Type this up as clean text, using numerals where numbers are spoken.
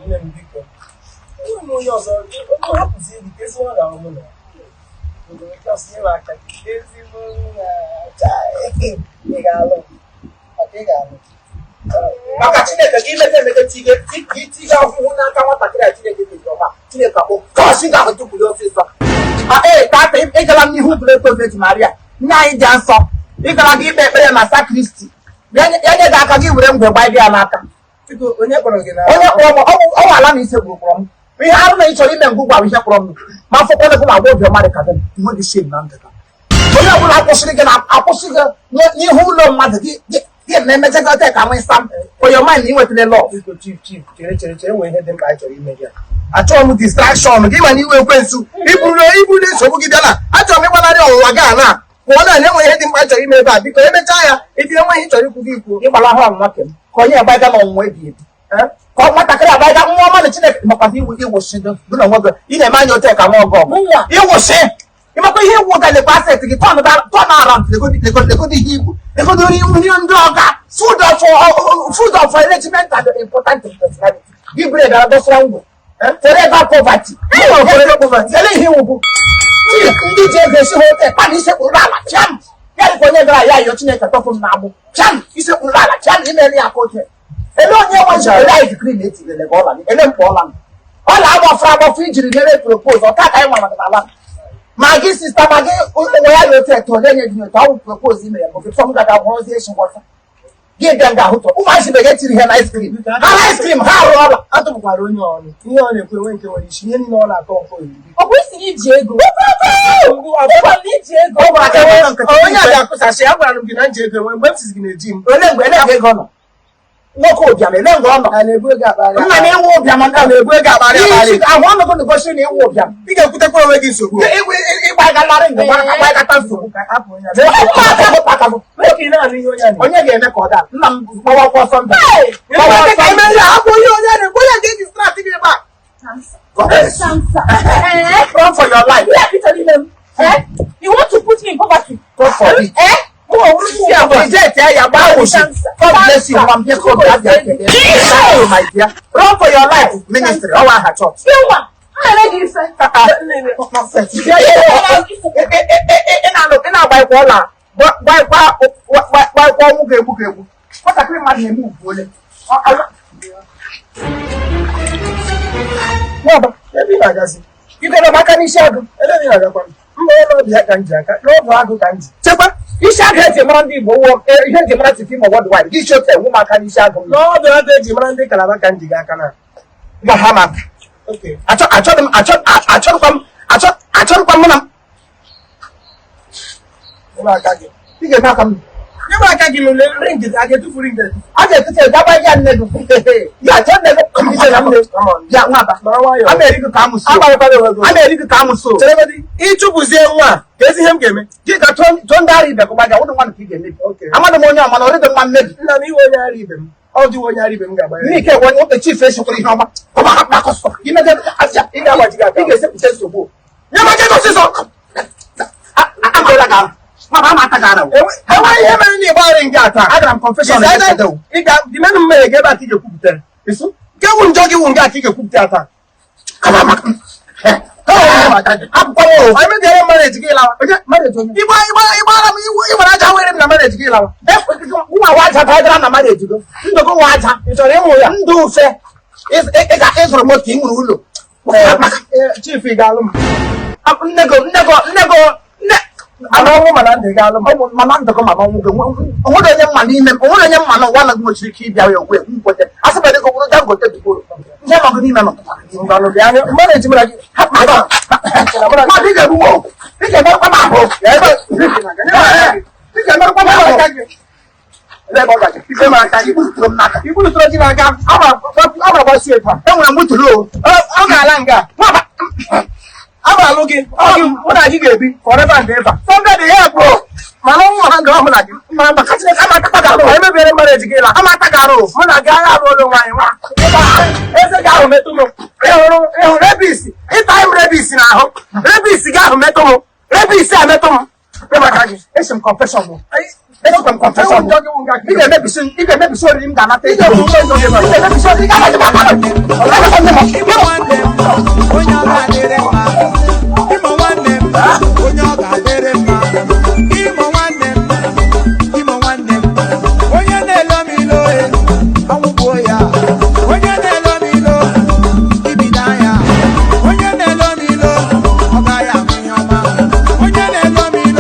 Nne m, biko, enweghị m onye ọzọ. Onye hapụzi gị ka ezi nwa ga-ahụ mụ na obodo just nye m aka gị, ezigbo nwa. Chai, ị ga-alụ m? Maka ị ga-alụ. Maka Chineke, ka imete emete tige itige ahụhụ n'aka nwatakịrị a. Chineke meziri ọma, Chineke akpọ kọsi ga-ahụ tụpụrụ ọsịsọ. Ma ee, tata ịgala m n'ihu Great Virgin Maria, nne anyị dị nsọ. Ịgara gị ikpe ekpere na sacristy, ya nye gị aka gị were ngwe gbaa ya n'aka. Biko, onye kpọrọ gị na Onye kpọrọ m, ọ bụ ala na ise gburu kpọrọ m. Ihe arụ na ị chọrọ ime ngụ gwara ihe kpọrọ m ma afọkwana gị ma agba obiọma dị ka gị nwe gị shame na ndụ gị. Onye ọbụla akwụsịrị gị na akwụsị gị n'ihu ụlọ mmadụ gị gị na-emechakọta ka nwee sam for your mind na ị nwetara love. Biko, chief, chief, chere, chere, chere, nwere ihe dị mkpa anyị chọrọ ime gị a. Achọghị m distraction gị, mana iwe ekwensu iburu iburu nsogbu gị bịa na achọrọ m ịgbanarị ọnwụnwa gị a na pụọ na enwe ihe dị mkpa chọrọ ime ebe a. Biko, emechaa ya, itinye nwe ihe ị chọrọ ikwu, gị kwuo. Ịgbalahụ ọnwụnwa kem ka onye agbaga n'ọnwụnwa ebi ebi, ka ọ nwatakịrị agbaga nwa ọma na Chineke makwazi iwu iwụsị gị na onwe gị. Ị na-eme anya otu ka nwa ọgọ Mụnwa. Ịwụsị ịmakwa ihe iwu ga lekwa asset gị turn around, legodi ihe igwu, legodo ihe ndị ọga food of arrangement and important personality gị bụrụ gara dọsara ngwụ forever poverty, forever poverty. Ele ihe iwu bụ ndị ji ego esi hotel kpana isekpuru ala chiam ya dịka onye gara ya yọọ Chineke tọpụ m n'agbụ chiam isekpuru ala chiam imeri ya aka oche. Ele onye nwe ji ele ice cream etinyere gị ọla gị, ele mkpa ọla m ọla agbafuru agbafu ijiri mere propose ọka ka anyị nwara maka ala ma gị sister ma gị onwe ya ya otu eto onye nye gị otu ọ bụ propose imere bụ gị fọm gaga gwọzie echi ngwọta gị bịa nga ahụtọ ụmụazị be tiri ihe na ice cream ha, ice cream ha arụ ọla. Atụpụkwara onye ọnụ ihe ọ na-ekwu enwe nke nwere isi ihe niile ọ na-atọ nke oyiri. Ọ bụ isi na iji ego. Ọ bụ na iji ego. Ọ gwara ka enwe Onye a ga-akụsasị. Agwara m gị na nji ego enwe mgbe m sizi gị na-eji m. Ole mgbe ele mgbe ego nọ nwoke ụbịam, ele mgbe ọ nọ? A na-ebu ego akparị. Nna na ịwụ ụbịam. A na-ebu ego akparị akparị. Ahụ ọnọdụ na-egosi na ịwụ ụbịam. Ị ga-ekwutekwa onwe gị nsogbu. Ịgbagalari mgbe gbagata nsogbu. Hapụ onye a. Onye Nwoke, ị na-anụ ihe onye a na-ekwu? ga-eme ka ọ daa nna m gbawakwa ọsọ ndụ. Ịgba ka ime ihe, hapụ ihe onye na-ekwu, onye nke distract gị ebe a. Sansa. Eh? Run for your life. Yeah, Peter, eh? You want to put me in poverty? God forbid. Eh? Reject ya, ya gbaa oshi. God bless you, nwa m. Bịa bịa bịa bịa, my dear, run for your life ministry ọwa aha chọọchị. Gịnwa? Ha na-ere gị ife. Nonsense. Ị na-agba ikwa ọla gbaikwa ọnwụ ga-egbu ga-egbu nwatakịrị mmadụ na-eme ugwu ole. Nwaba, Ebe ị na-agazi? Igoro m aka n'isi agụ. Ebe ị na-agakwa? Mba, ụlọ ọbịa ka m ji aka n'ọbụ agụ ka m ji. Chekwa isi agụ eji mara ndị Igbo wụọ ihe eji mara titi ma worldwide gị isi otu enwu m aka n'isi agụ m. N'ọdụ agụ eji mara ndị Kalaba ka m ji gị aka na. Gwa ha maka Okay. achọghị m achọrọkwa m achọrọkwa m mụ na Nye m aka gị. Ị ga-eme aka m. Nye m aka gị n'ule ring, a ga-etufu ring etufu. A ga-etute gaba ya nne gị ya chọọ nne gị ije na nne. Come on. Ya nwaba. Nọrọ nwayọọ. A na-eri gị ka amụsụ. Agbarịkwala onwe gị. A na-eri gị ka amụsụ. Cheregodi, ịchụpụzie nwa a, ka ezi ihe m ga-eme. Gị ga tụọ ndị ara ibe gị gbaga ụdị nwa nke ị ga-emebi. Okay. Amadị m onye ọma na ọrịdị mma mmebi. Nna m, iwe onye ara ibe m. Ọ dịwe onye ara ibe m ga-agba ya. N'ike nwe oge chief esikwara ihe ọma ọma ha kpakọsọ imege asịa. Ị ga-agbaji gị aka. Ị ga-esepụta nsogbu. Nye m aka gị ọsịsọ. Amara gị ara mama ama ata gị ara. Enweghị ihe mere na ịgba ring a taa. Agara m confession yesterday. Ị ga dimenụ mmehie gị ebe a ka ị ga-ekwupụta. Nke wụ njọ gị wụ nke a ka ị ga-ekwupụta taa. Akwụkwọ m o. Anyị mebiere marriage gị, lawa. Onye marriage onye? Ịgba ịgba ịgbara m iwu ịgbara aja were m na marriage gị, lawa. Nwa wa aja ka gara na marriage gị. Ndụ gị nwa aja. Ị chọrọ ịnwụ ya? Ndụ mfe. Ị ga ịzụrụ moto, ị nwere ụlọ. Chief, ị ga-alụ m? Nne gị, nne gị, nne gị, nne. Mana ọnwụ, mana ndụ, ị ga-alụ m? Mana ndụ gị, mana ọnwụ gị, onwere onye mma n'ime m, onwere onye mma n'ụwa na gị nwechiri ike ịbịa ya okwu ekwu nkwete a sị bedị gị bụrụ Dangote dugoro ihe nọ gị n'ime nọ. Ngwanụ, bịa marriage mụ na gị. Mmadụ ị ga-egbuwo, ị ga-emerụkwa m ahụ, ị ga-emerụkwa m ahụ. Ebe ọ gaji. Ike m aka gị gbuturu m n'aka. Iburu tụrụ gị n'aka, a gbasi etu a. Enwere m mutulu o. Ọ ga-ala nga. A ga-alụ gị. Ọ gị mụ na gị ga-ebi forever and ever. Somebody help o. Mana ọnwụ ha ndụ mụ na gị. Mana maka Chineke, ama atakwa gị arụ. Anyị mebiere marriage gị la. Ama ata gị arụ. Mụ na gị agha abụrụ nwaanyị nwa. Eze gị ahụ metụ m. Ịhụrụ rabies, ịta m rabies n'ahụ. Rabies gị ahụ metụ m. Rabies a metụ m. Nye m aka gị. Esi m confession o. Esikwa m confession o. Ị ga-emebisi, ị ga-emebisi oriri m ga-anata ego. Ị ga-emebisi oriri, ị ga-agbaji m aka.